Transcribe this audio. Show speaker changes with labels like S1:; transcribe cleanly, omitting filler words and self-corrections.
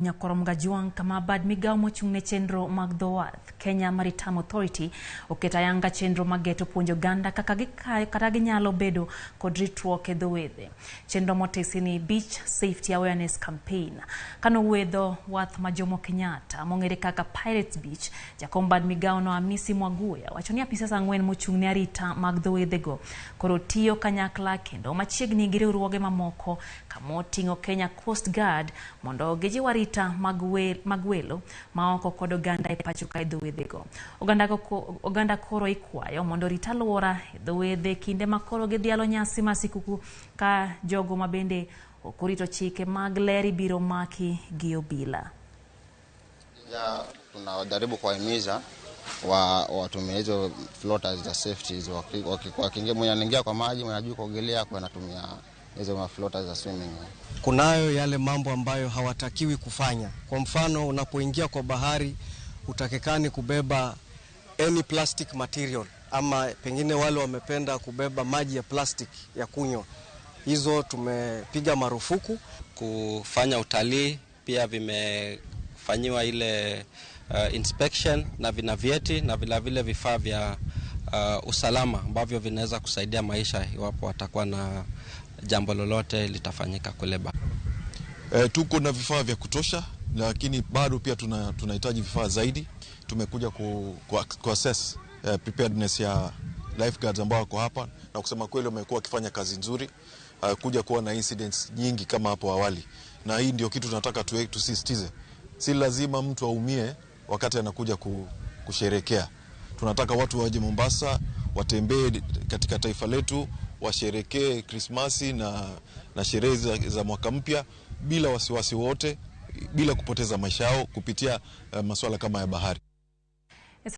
S1: Nyakorom Gajwang' kama bad migawo mochung' ne chenro mag dho wath Kenya Maritime Authority oketo ayanga chenro mageto puonjo oganda kaka kata ginyalo bedo kod ritruok e dho wedhe. Chenro motisi ni Beach Safety Awareness Campaign. Kanowuoyo e dho wath ma Jomo Kenyatta mong'ere kaka Pirates Beach, jakom bad migawo no Amisi Mwaguya wacho ni apisas 4 mochung' ne arita mag dho wedhego koro tiyo kanyakla kendo machiegni gi riwruoge mamoko kamoting'o Kenya Coast Guard mondo gijiw arita mag welo maoko kod oganda e pacho ka e dho wedhego. Oganda koro ikwayo mondo orit alwora e dho wedhe kinde ma koro gidhialo nyasi mar sikuku ka jogo ma bende ok orito chike mag ler ibiro maki gi obila.
S2: Tunajaribu kuwahimiza watumie hizo floaters za safety, wakiingia, mwenye anaingia kwa maji, mwenye anajua kuogelea, kwa anatumia hizo floaters za swimming.
S3: Kunayo yale mambo ambayo hawatakiwi kufanya. Kwa mfano, unapoingia kwa bahari utakekani kubeba any plastic material, ama pengine wale wamependa kubeba maji ya plastic ya kunywa. Hizo tumepiga marufuku.
S4: Kufanya utalii pia vimefanyiwa ile inspection na vina vyeti na vile vile vifaa vya usalama ambavyo vinaweza kusaidia maisha iwapo watakuwa na jambo lolote litafanyika kule ba.
S5: Tuko na vifaa vya kutosha, lakini bado pia tunahitaji vifaa zaidi. Tumekuja ku assess preparedness ya lifeguards ambao wako hapa, na kusema kweli wamekuwa wakifanya kazi nzuri, kuja kuwa na incidents nyingi kama hapo awali. Na hii ndio kitu tunataka tusisitize. Si lazima mtu aumie wakati anakuja kusherekea. Tunataka watu waje Mombasa, watembee katika taifa letu, washerekee Krismasi na sherehe za mwaka mpya bila wasiwasi wote, bila kupoteza maisha yao kupitia masuala kama ya bahari.